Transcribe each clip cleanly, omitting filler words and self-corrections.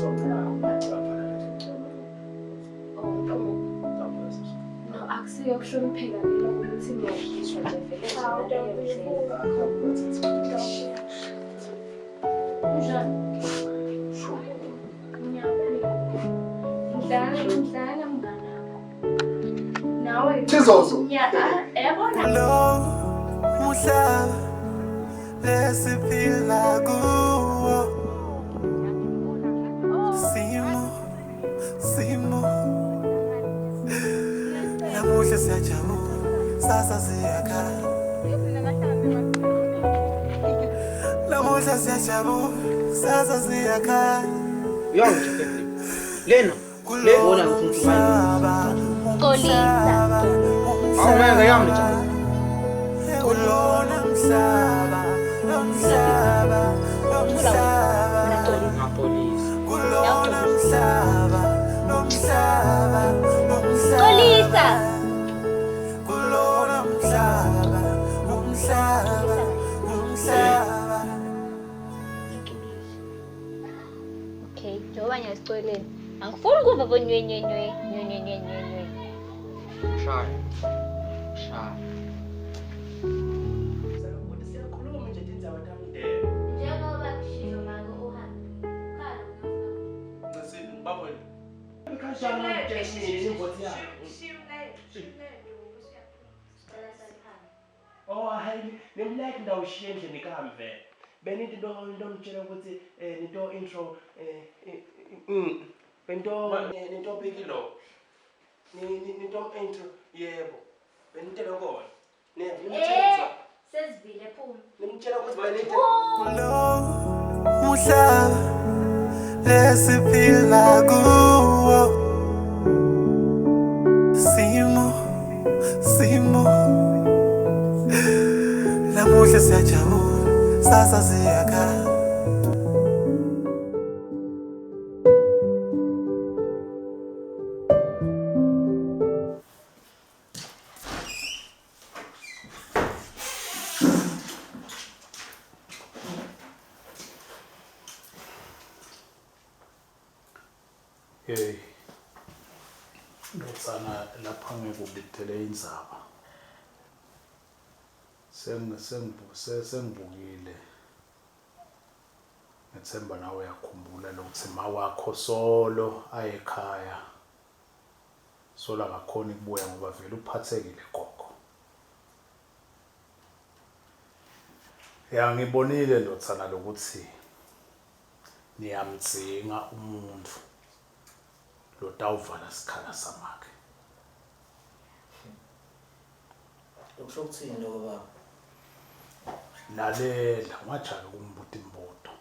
No, akusiyo ukuhlonipheka vele ukuthi ngiyakhishwa nje vele nje ngaleyo ndlela. Kunjani? Ngiyaphila. Ngidlala, ngidlala mnganakho. Nawe Thizozo. Yabona. Lo muhlaba lesiphila kuwo simo simo namuhla siyajabula sasa siyakhala namuhla siyajabula sasa siyakhala Uyangijabulisa. Lena, le bona ukuthi umhlaba Xolisa. Awungeke yami nje. kulona mhlaba lo mhlaba lo mhlaba Ngaxolisa. kulona mhlaba lo mhlaba lo mhlaba Xolisa. kulona mhlaba lo mhlaba lo mhlaba Okay, njengoba ngiyasicoleni. Angifuni ukuva bo nywe nywe nywe nywe nywe nywe nywe nywe. Shaya. Shaya. Siyakhuluma nje tindzaba tamndeni. Njengoba kushilo make uhambe. Qala Ncesini ngibabone. Oh hayi nemlike ndawushiya endlini kamve. Benithi into into ngitshela ukuthi nito intro bento nito bheki lo. Ni nito intro yebo. Benitela kona. Ne nimtshela Sezivile phuma. nimtshela ukuthi benithi Lo muhlaba lesiphila kuwo simo simo namuhla siyajabula sasa siyakhala. Hey. Ndotsana lapha ngikubidele indzaba. Sengibukile. Ngethemba nawe uyakhumbula lokuthi mawakho solo ayekhaya. Solo akakhoni kubuya ngoba vele uphathekile gogo. Ya ngibonile ndotsana lokuthi niyamdzinga umuntu lotawuvala sikhala samakhe. Lokusho ukuthini lokho baba? Lalela ungajaki ukumbuta imbuto.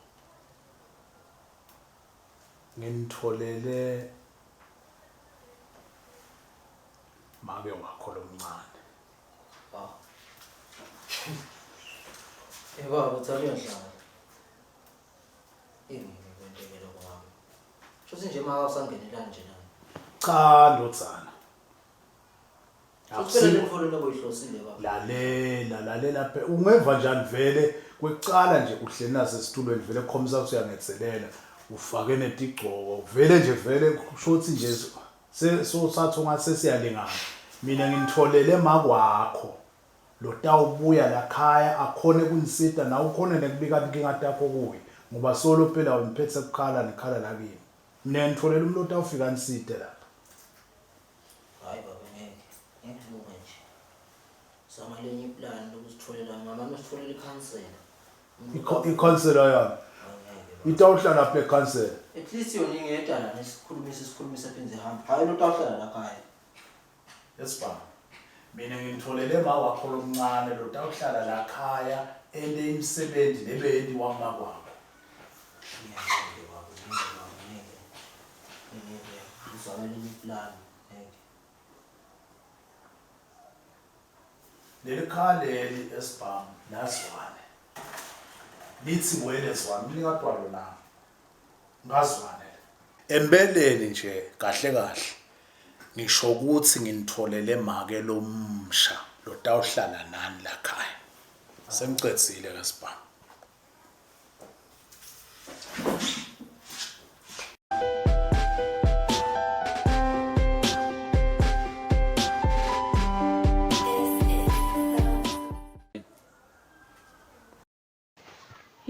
Nginitholele make wakho lomncane. Ah. Eh baba uthanda uyadlala. Ingeke kwenteke lokho baba. Shuthi nje maka usangenelani nje nami. Cha ndodzana. Shuthi phela le mfolo lokuyihlosile baba. Lalela lalela phe ungeva njani vele kwekucala nje uhleli naso esitulweni vele kukhombisa ukuthi uyangetselela ufake netigcoko vele nje vele kusho ukuthi nje sothatha ungathi sesiyalingana. Mina nginitholele makwakho lotawubuya lakhaya akhone kunisita nawe ukhone nekubika tinkinga takho kuye ngoba solo phela uniphethe kukhala nekhala lakini. Mina ngitholele umuntu otawufika anisite lapha. Hayi baba ngeke. Ngeke kulunge nje. Zama lenye iplan lokusitholela mama usitholela ikhansela. Ikhansela yami Angeke. itawuhlala lapha ekhansela. At least yona ingedwa la nesikhulumisa isikhulumisa phindze ihambe. Hayi lo tawuhlala la khaya. Esibhamu. Mina ngitholele ma wakho lomncane lotawuhlala la khaya ente imisebenzi lebe yentiwa makwakho. Ngeke baba, ngeke baba, ngeke. Ngeke. Uzame lenye iplan. Ngeke. Leli khaya leli esibhamu nazwane. Lithi wele zwane umnikati walo nami. Ngazwane. Empeleni nje kahle kahle ngisho ukuthi nginitholele make lomsha lotawuhlala nani la khaya. Sengicedzile ke sibhamu.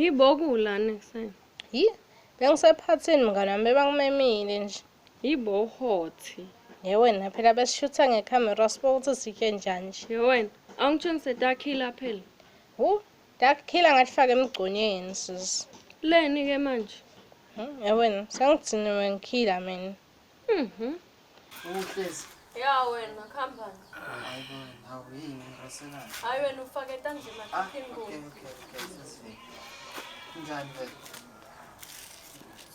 Yibo kulana ekuseni. Yi, bengisephathini mngani wami bebangimemile nje. Yibo hot. Ye wena phela besishutha ngecamera sibuka ukuthi sitye njani nje. Ye wena, awungitshoni sedakhila phela. Hu, dakhila ngathi emgconyeni sisi. Leni ke manje? Ye wena, sengigciniwe ngikhila mina. Mhm. Uhlezi. Ya wena khamba. Hayi bo, hawu yini ngiraselana. Hayi wena ufake etandleni makhiphini kuwo. Okay, sesifike. Njani vele?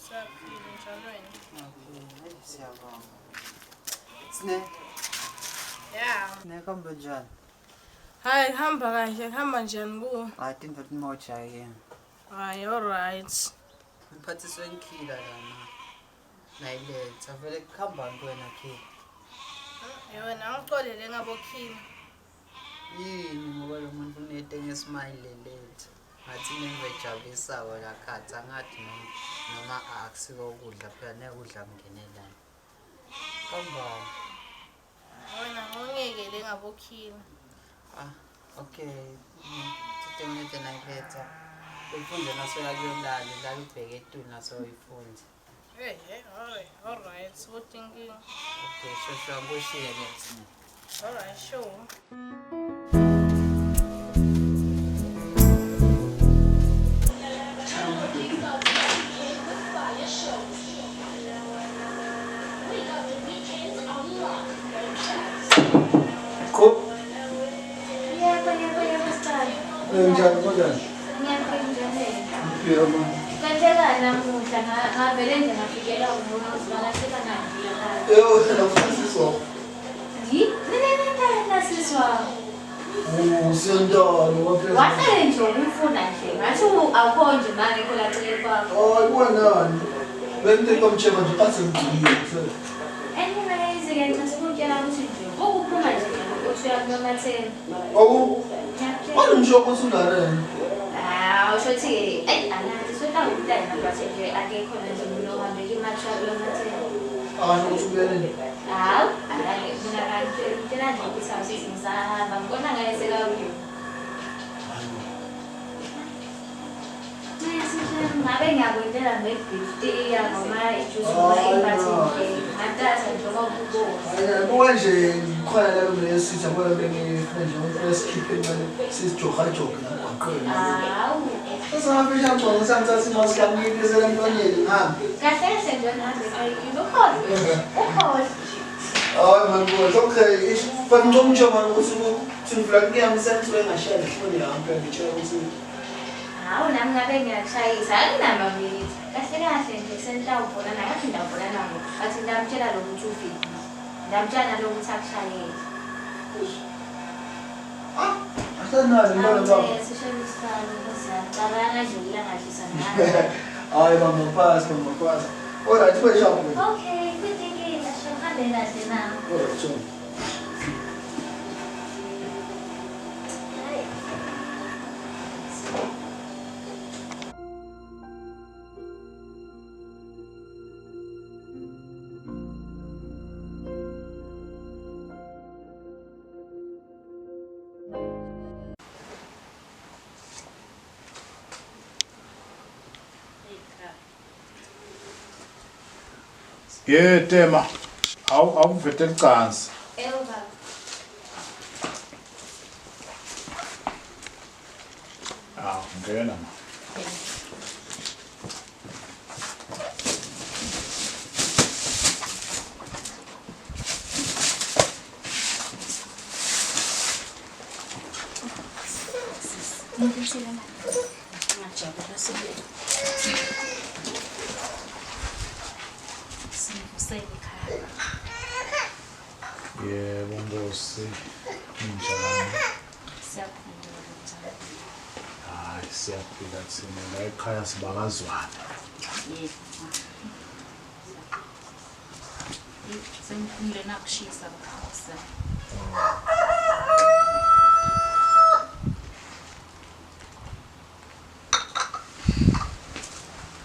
Siyaphila njani wena? Okay, siyabonga. Sine? Ya. Sine kuhamba njani? Hayi kuhamba kahle, kuhamba njani kuwe? Hayi tintfo timoja-ke. Hayi alright. Ngiphathiswe ngikhila lana. Nayiletha vele kuhambani kuwena khila? Ye wena angicolele ngabokhila. Yini ngoba lo muntu unento engesmayile letha. Ngathi nento ejabulisako la khathi angathi noma akusiko ukudla phela nekudla kungenelana. Kambani? Wena ngongekele ngabokhila. Ah, okay. Tete nginete nayiletha. Uyifunde nasoya kuyolala, lala ubheke etulu naso uyifunde. Hey, all right. What thinking? Okay, sure, ngishiye ke. All right, sure. Cool. Yebo, Star. Njani kunjani? Ngiyaphila njani? Ngiphila mama. Kwenzeka namuhla ngavele nje ngafikela umuntu usibalahleka ngavila. Yebo, nafuna Yi, nina sisi wakho. Usiyantana waphela. Wahlale nje umfuna nje. Ngathi awukho nje manje khola celeni kwakho. Hayi kwenani. Bengithe komtshela nje athi ngidlile. Anyways, ke ngisifuna ukuthi nje ukuphuma nje uthi uyakunomathela. Awu. Wena ngisho ukuthi unalena. Ah, usho ukuthi ayi anathi sotangumntana but nje akekho nje umuntu ohambe imatha kuyomathela. Ah, ukuthi ubuyeleni. Hawu, akake mina ngitshela nje ukuthi awusithi ngisahamba ngibona ngaye sekabuye. Ngabe ngiyakwendela nge-gift noma ijuice noma ibathi nje ngathatha njengoba ubona. Hayi, nje ngikhona la kulesitha ngoba bengifuna nje ukuthi sikhiphe imali sizijoga-joge la emgwaqweni. Hawu. Sesingafisha ngcono sangithatha imaski yami ngiyibuyisele emntwaneni ngihambe. Kahle kahle nje ngihambe ukhohlwe. Ukhohlwe. Hayi man boy, okay. But ngicela manje ukuthi ngivula kuyami sengisuke ngashiya nefoni yami phela ngitshela ukuthi Hawu nami ngabe ngiyashayisa akunamaminithi. Kahle kahle nje senhlawubona ngathi ndawubona nabo. Bathi ndamtshela lokuthi ufikile. Ndamtshela lokuthi akushayele. Ah, asanalo ngibona baba. Sishemisana ngiyacabanga nje ulangadlisa ngayo. Hayi mama phasi mama phasi. Alright, kube sharp. Okay, kudingile shamhambe kahle na. Alright, sure. Ye Tema, awuvete licansi. Ewu baba. Ah, ngena ma. Ngajabula sibili. Yebo Nkosi, ninjani? Siyaphila njani? Hayi siyaphila thina la ekhaya sibakazwana. Yebo. Sengiphumile nakushisa kakhulu.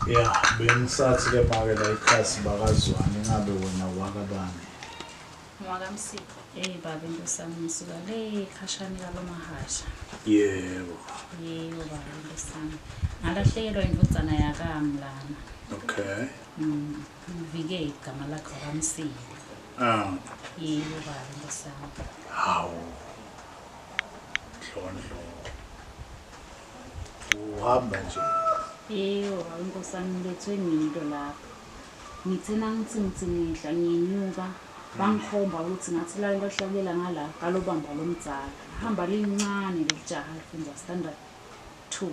Ya, bengisathi ke make la ekhaya sibakazwana ingabe wena wakabani? Mwakamsipho. Eh baba intosami ngisuka le khashane kalomahasha. Yebo. Yebo baba intosami. Ngalahlekelwa indvodzana yakami lana. Okay. Ngivike igama lakho kaMsile. Ah. Yebo baba Nkosana. Hawu. Dlondlo. Uhamba nje. Yebo baba Nkosana ngilethwe ngento lapha. Ngithe nangithi ngithi ngidla nginyuka bangikhomba ukuthi ngathi la lohlalela ngala kalobamba lomdzala. Hamba lincane lelijaha lifunda standard 2.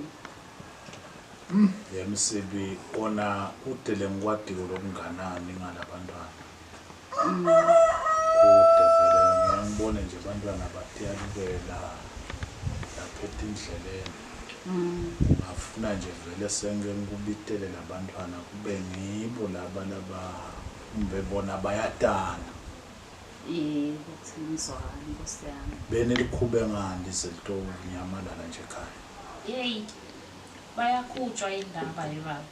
Yemsibi kona udele ngikwadiko lokunganani ngalabantwana. Kude vele ngiyangibone nje abantwana batiyalukela lapha etindleleni. Ngafuna nje vele senge ngikubitele labantwana kube ngibo laba laba kumbe bona bayatana. Yebo ngizwana Nkosi yami. Benelikhube ngani lizelito nyamalala nje ekhaya. Hey. Bayakhutshwa indaba yebaba.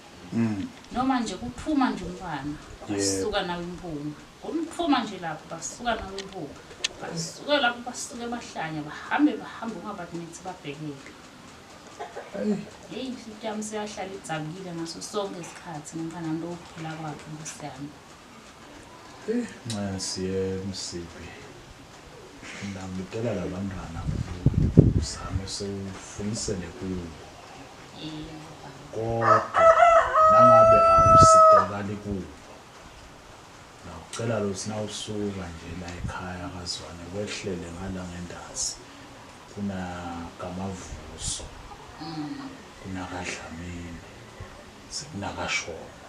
Noma nje kuphuma nje umntwana basuka nawe imphunga. Umphuma nje lapho basuka nawe imphunga. Basuka lapho basuke bahlanya bahambe bahambe ungabathi nithi babhekeke. Hey, inhliziyo yami seyahlala idzabukile ngaso sonke isikhathi ngomfana lo uphila kwakhe Nkosi yami. Nxesiye Msibi. Ngidamdela labantwana uzame sewufunisele kubo. Kodwa nangabe awusitakali kubo nawucela lo sinawusuka nje la ekhaya kaZwane kwehlele ngala ngendazi kuna kaMavuso kuna kaDlamini sekunakashona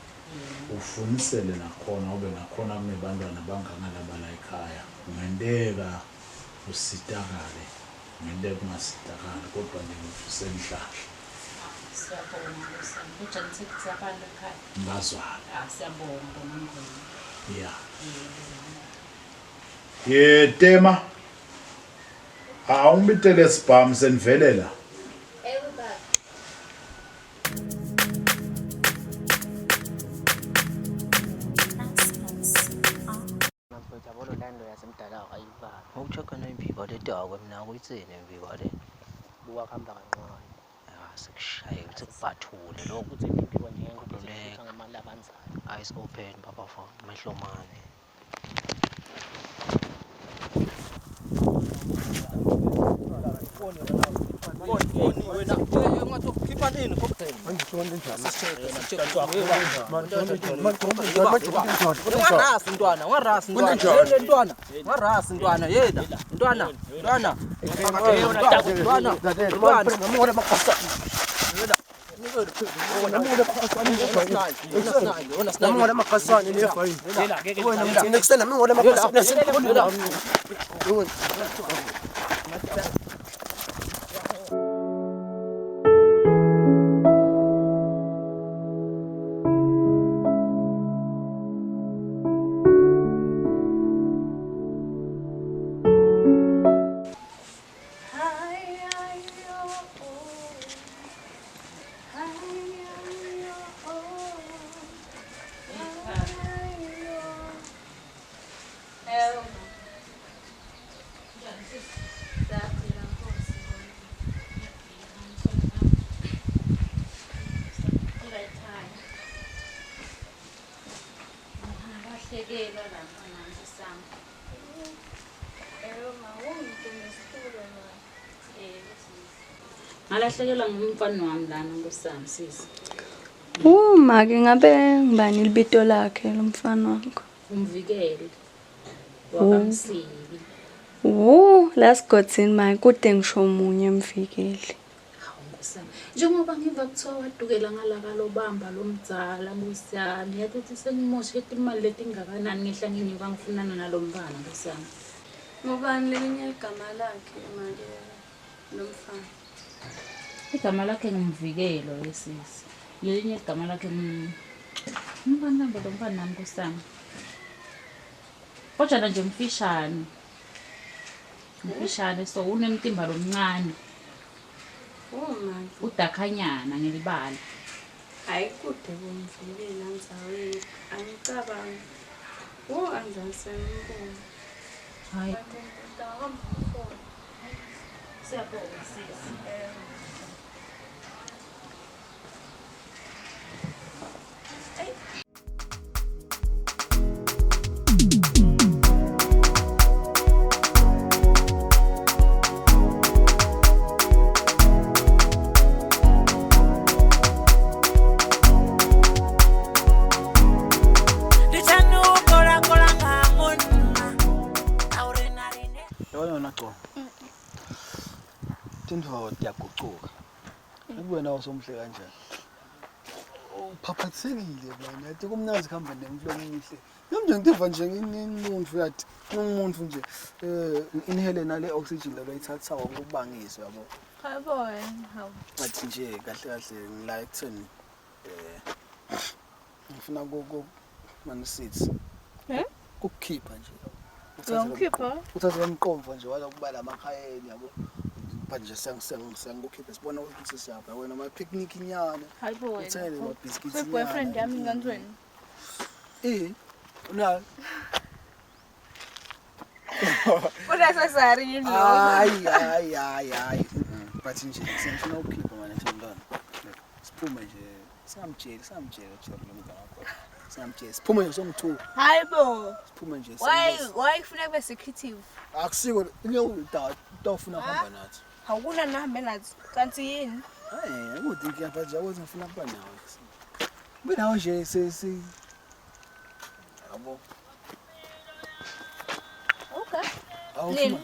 ufunisele nakhona ube nakhona kunebantwana bangangalaba la ekhaya ungenteka usitakale ungenteka ungasitakali kodwa nje ngifisela inhlahla. Siyabonga Nkosi yami. Kunjani sithi abantu ekhaya? Ngazwana. Ah siyabonga bonangweni. Yeah. Ye tema. Awumbitele sibhamu senivelela. Ewe baba. Mfowethu yabo lo lando yasemdala ayibali. Ngokucheck na imbiba ledakwe mina kuyitsini imbiba le. Buka kuhamba kancane. Sekushaye ukuthi kubhathule lokho ukuthi imbiba nje ngikuthi ngamalabanzana. Eyes open baba for mehlo mane. Ngalahlekelwa ngumfana wami lana Nkosami sisi. Uma ke ngabe ngibani libito lakhe lo mfana wakho? Umvikeli wakaMsibi. Wo, lasigodzini manje kude ngisho munye emvikeli. Hawu Nkosami, njengoba ngiva kuthiwa wadukela ngalaka lobamba lomdzala Nkosami, yathi uthi sengimoshe imali letingakanani ngihla nginyuka ngifunana nalomfana Nkosami. Ngubani lelinye igama lakhe manje lo mfana? Igama lakhe ngumvikelo yesisi. Lelinye igama lakhe ngubani namba lo mfana nami Nkosami. Kodwa nje mfishane. Mfishane so unemtimba lomncane. Oh manje. Udakhanyana ngelibala. Hayi kude kumvikela ndzaweni. Angicabangi. Wo angisemkulu. Hayi. Siyabonga sisi. Tintfo tiyagucuka. Wena usomhle kanjani? Uphaphathekile manje. Yathi kumnandzi kuhamba nemflo omuhle. Nami nje ngitiva nje ngimuntu yathi umuntu nje inhale nale oxygen le bayithatha ngokubangisa yabo. Hayibo wena, hawu. Ngathi nje kahle kahle ngila ekutheni ngifuna ku manisithi. Eh? Ukukhipha nje. Uyangikhipha? Uthatha lomqomvo nje wala kubala amakhayeni yabo. Manje sengikukhiphe sibona ukuthi siyapha wena ama picnic inyana. Hayibo wena. Uthele ama biscuits. Kwi boyfriend yami nganzweni. Eh. Unayo. Unasasari yini lo? Hayi hayi hayi hayi. But nje sengifuna ukukhipha manje mntwana. Siphume nje singamtsheli lo mntwana wakho. Singamtsheli. Siphume nje somthu. Hayibo. Siphume nje. Why kufuneka kube secretive? Akusiko utawufuna kuhamba nathi. Awukuna nahambe nathi. Kanti yini? Hayi, akuthi ngiyapha nje ukuthi ngifuna kuba nawe. Kube nawe nje sesi yabo. Okay. Nini?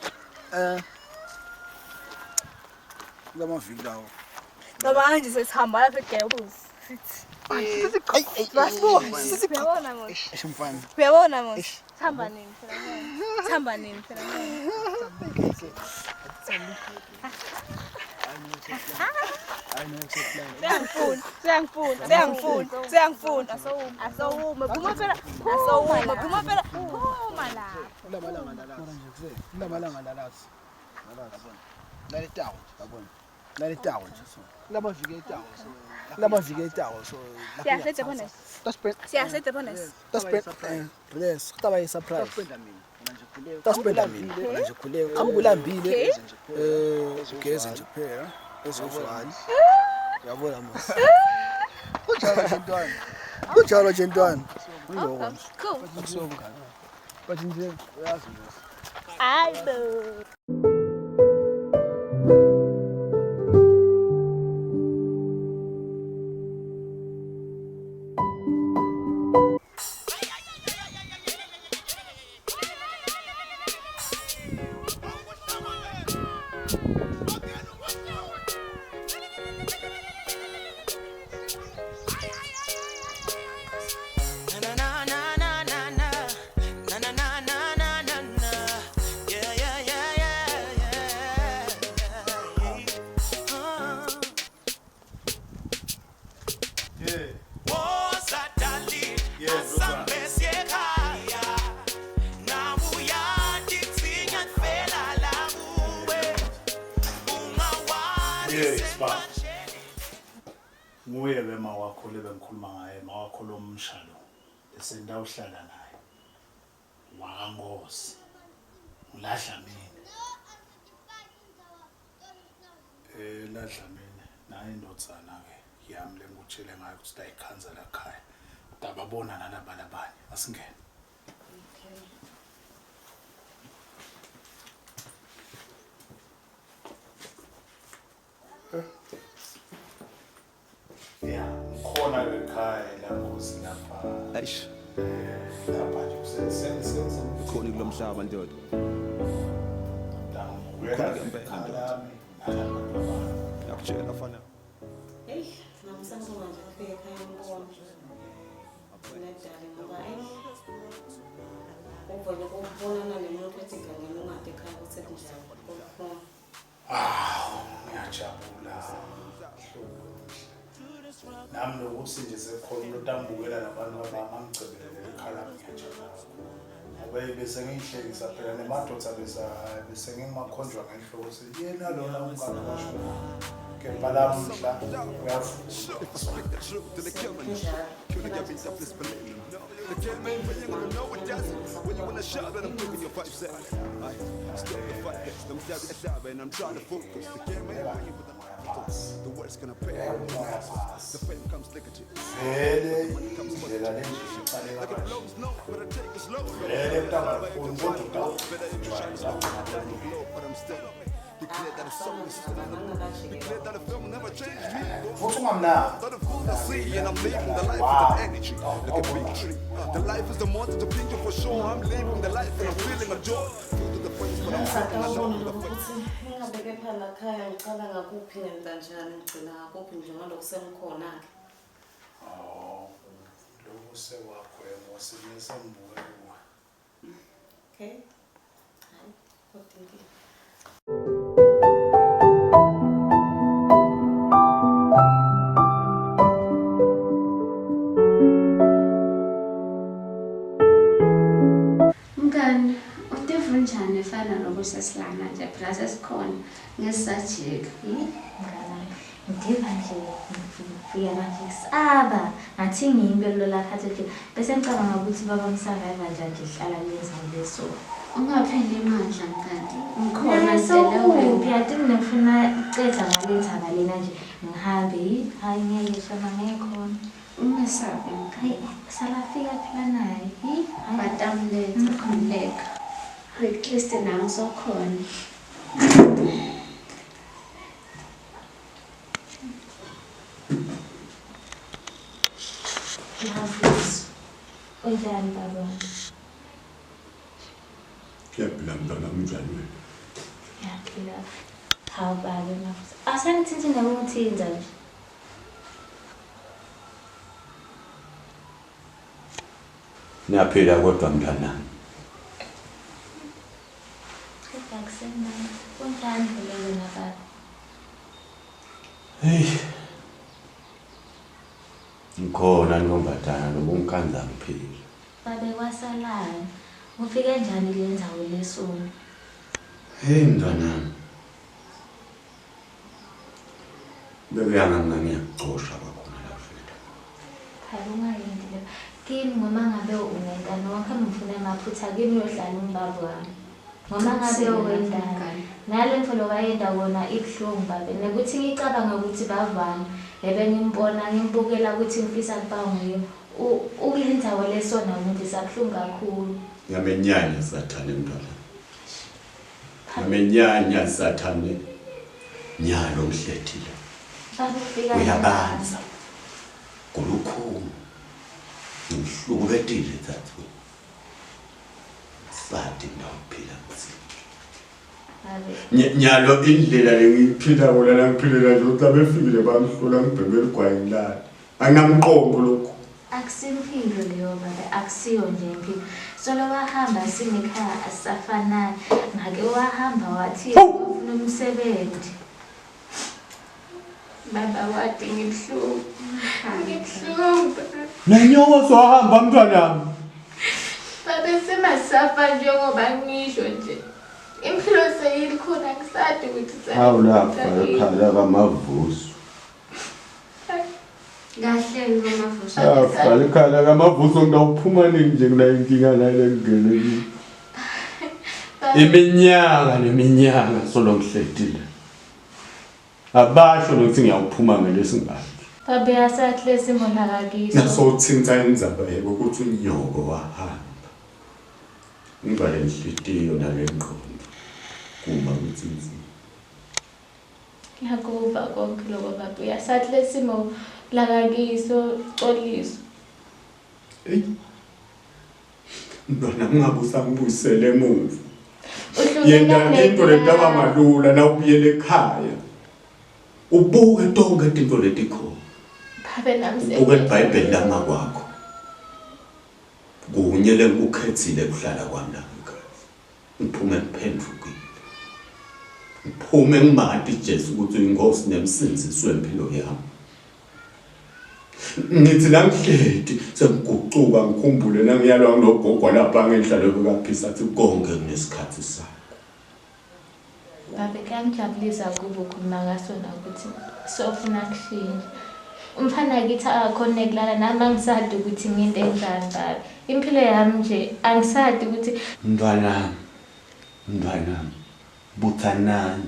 Kulamaviki lawo. Ngoba nje sesihamba lapha eGables sithi. Uyabona mos. Eish mfana. Uyabona mos. Sihamba nini phela manje? Sihamba nini phela manje? Siyangifuna. Asawume. Phuma phela. Asawume. Phuma phela. Phuma la. Kulamalanga lalathi. Laletawo yabona. Laletawo nje so. Kulamaviki etawo so. Kulamaviki etawo so. Siyasethe bonus. Siyasethe bonus. Yes, kutaba yi surprise. Taspenda mina nje khuleka. Amkulambile. Ugeze nje kuphela. Ezovali. Uyabona mos. Kunjalo nje ntwana. Kuloko nje. Cool. Akusomngane. But nje uyazi nje. Hayibo. Nguye ke mawakho le bengikhuluma ngaye, mawakho lo mshalo esendawuhlala naye wakangosi ulahla mina lahla mina naye indodzana ke yami lengutshele ngayo ukuthi ayikhanza la khaya utababona nalabalabanye asingene. Okay. Yeah, ngikhona ke ekhaya la Nkosi lapha. Eish. Lapha nje kusensensense. Ukhona kulomhlaba ndoda. Ukhona ngempela ndoda. Ngiyakutshela fana. Hey, nami sengibonga nje kufika ekhaya ngibona. Nedali ngoba hey. Uvele ukubonana nemuntu ethi ngangena ungade ekhaya ukuthi kunjani. Kukhona. Ah, ngiyajabula. Nami nokuthi nje sekhona umuntu ambukela nabantu abamangicebelele ekhala ngiyajabula kakhulu. Ngoba bese ngiyihlekisa phela nemadoda bese ngimakhonjwa ngenhloko ukuthi yena lona umngane washona. Kepha lamhla uyafuna. The world's gonna pay. The fame comes negative. Vele indlela le nje iqale kanje. Vele mntaka Declare that the soul is still declare that the film never changed me. Futhi See, and I'm living the life with an energy, like a big tree. The life is the monster to pinch you for sure. I'm living the life and I'm feeling a joy. Feel the Ngisakubona lokho ukuthi ngingabeke phela lakhaya ngiqala ngakuphi ngenza njani ngigcina ngakuphi nje ngalokhu sengikhona-ke. Oh, lokhu sekwakho yebo sengibuke kuwe. Okay. Hayi, kodwa inkinga. Mngani, utiva unjani efana noku sesilana nje phela sesikhona ngesisajika. Mngani, ngitiva nje ngifika nje kusaba ngathi ngiyimpilo lakhathi nje bese ngicabanga ukuthi baba ngisurvive njani nje hlala kulenza leso. Ungapheli mandla mngani. Ngikhona Sokuphi ati mina ngifuna iceda ngale ndaba lena nje ngihambe hayi ngeke shama ngeke khona. Ungesabi mngani. Salafika phela naye. Batamletha khululeka. At least nami sokhona. Mavuso. Unjani baba? Ngiyaphila mntwana unjani wena? Ngiyaphila. Hawu babe Mavuso. Asangithinti nokungithinta nje. Niyaphila kodwa mntanami. Kodwa kusemnandi. Unjani vele wena baba? Hey. Ngikhona ntombazana noba ungikhanza ngiphila. Babe kwasalani. Ufike njani kule ndzawo lesona? Hey mntwanami. Bekuyanga mina ngiyakuxosha kwakhona la mfethu. Phela ungayenti le. Kimi noma ngabe ungentani wonke ngifuna emaphutha kimi uyohlala umbaba wami. Noma ngabe wendani. Nale mfolo wayenda wona ibuhlungu babe. Nekuthi ngicabanga ukuthi bavami. Lebe ngimbona ngimbukela ukuthi ngifisa kuba nguye. Ukule ndzawo lesona ngimvisa buhlungu kakhulu. Ngiyamenyanya sathane mntwana. Ngiyamenyanya sathane. Nyalo ngihlethile. Babe ufika Uyabanza. Kulukhulu. Ngihlukumezile thathu. Sathi ndawuphila kuthi. Babe. Nyalo indlela lengiyiphila kona la ngiphilela nje ukuthi abefikile bangihlola ngibheme ligwayi ngilala. Anginamqondo lokhu. Akusimpilo leyo baba, akusiyo nje impilo. Solo wahamba sinekhaya asafanani. Ngake wahamba wathi ufuna umsebenzi. Baba wathi ngibuhlungu. Ngibuhlungu. Nenyoka sohamba mntwanami. Babe semasafa njengoba ngisho nje. Impilo seyilikhona ngisadi ukuthi Hawu lapha ekhala kamavuso. Kahle ngomavuso. Lapha ekhala kamavuso ngawuphuma nini nje kula inkinga la lengene kimi. Iminyaka neminyaka solo ngihletile. Abasho nokuthi ngiyawuphuma ngelesingaki. Babe asathi lesimo lakakiso. Nasothinta indzaba yebo ukuthi unyoko wahamba. Ngivale inhlitiyo nale ngqondo. Kuma ukuthi nzi. Ngiyakuva konke lokho baba. Uyasathi lesimo lakakiso xoliso. Hey. Mntwana ungabe usangibuyisele emuva. Yenta into letaba malula nawubuyela ekhaya. Ubuke tonke tinto letikhona. Babe nami Ubuke iBhayibheli lama kwakho. Kunye lengikukhethile kuhlala kwami lapha ekhaya. Ngiphume ngiphendukile. Ngiphume ngimati Jesu ukuthi uyinkosi nemsindzisi wempilo yami. Ngithi la ngihleti sengigucuka ngikhumbule nangiyalwa ngilogogo lapha ngenhla lokukaphisa athi konke kunesikhathi sakho. Babe kuyangijabulisa kuba ukhuluma ngasona ukuthi sofuna kushintsha. Umfana kithi akakhona kulala nami angisadi ukuthi nginte enjani babe. Impilo yami nje angisadi ukuthi Mntwanami, mntwanami, buthanani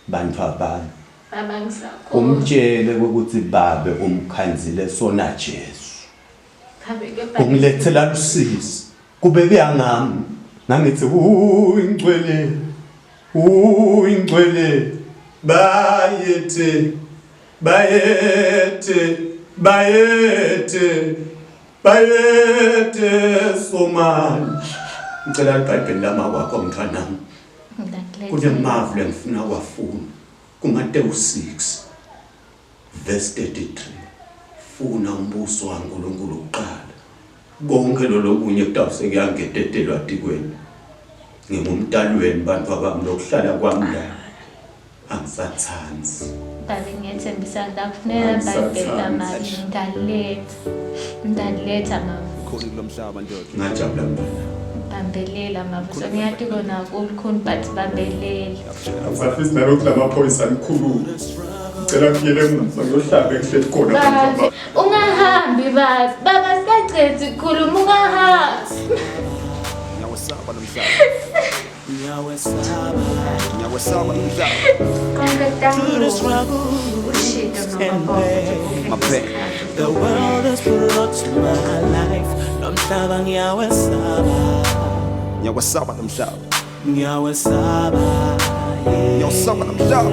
bantu abami. baba ngisakhona. Umtshele ukuthi babe umkhanzile sona Jesu. Babe kepha Ungilethela lusizi. Kube kuyangami. Ngangithi uyingcwele. Uyingcwele. Bayethe. Bayethe. Bayethe. Bayethe somali. Ngicela iBhayibheli lama wakho mntwanami. Kunemavule engifuna kwafuna. KuMateyu 6 verse 33. Funa umbuso waNkulunkulu kuqala. Konke lolokunye kutawuse kuyangetetelwa tikweni. Ngingumntali wenu bantu abami lokuhlala kwami la. Angisathandi. Babe ngiyethembisa ngidakufunela iBhayibheli lamake ngidaliletha. Ngidaliletha mama. Khona kulomhlaba ndoda. Ngajabula mntwana. Bambelela Mavuso ngiyati kona kulukhuni but bambelela. Angisafisi nalokhu la maphoyisa anikhulule. Ngicela ngiyele emuva ngiyohlala engihleli khona. Babe ungahambi babe. Baba sicacethe ukukhuluma ungahambi. Ngiyawesaba lo mhlaba. Ngiyawesaba. Ngiyawesaba lo mhlaba. Through the struggles and pain, the world has brought to my life. Lomhlaba ngiyawesaba, Ngiyawesaba lo mhlaba. ngiyawesaba. Ngiyawesaba lo mhlaba.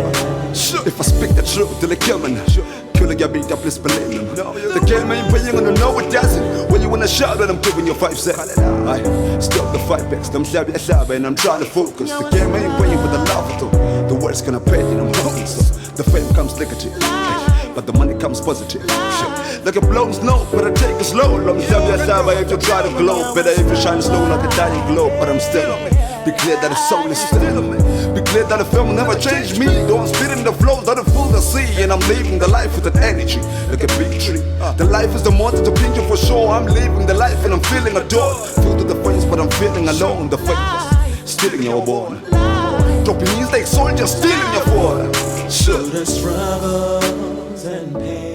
If I speak the truth, they'll kill me. Killing your beat, please believe them. The game ain't paying and no it doesn't. When you wanna shout and I'm giving you 5 cents. I stop the fight backs, I'm shabby and I'm trying to focus. The game ain't paying with the love though. The world's gonna pay and I'm hoping so. The fame comes negative, but the money comes positive. Like a blown snow, but I take it slow. I'm shabby if you try to glow. Better if you shine slow like a dying glow, but I'm still. Be clear that the soul is still. Be clear that the film will never change me. Though I'm spitting the flow that the fool to see. And I'm living the life with an energy, like a big tree. The life is the motto to pinch you for sure. I'm living the life and I'm feeling adored. Feel to the friends, but I'm feeling alone. The fakers stealing your born. Dropping knees like soldiers stealing your phone. Through the struggles and pain.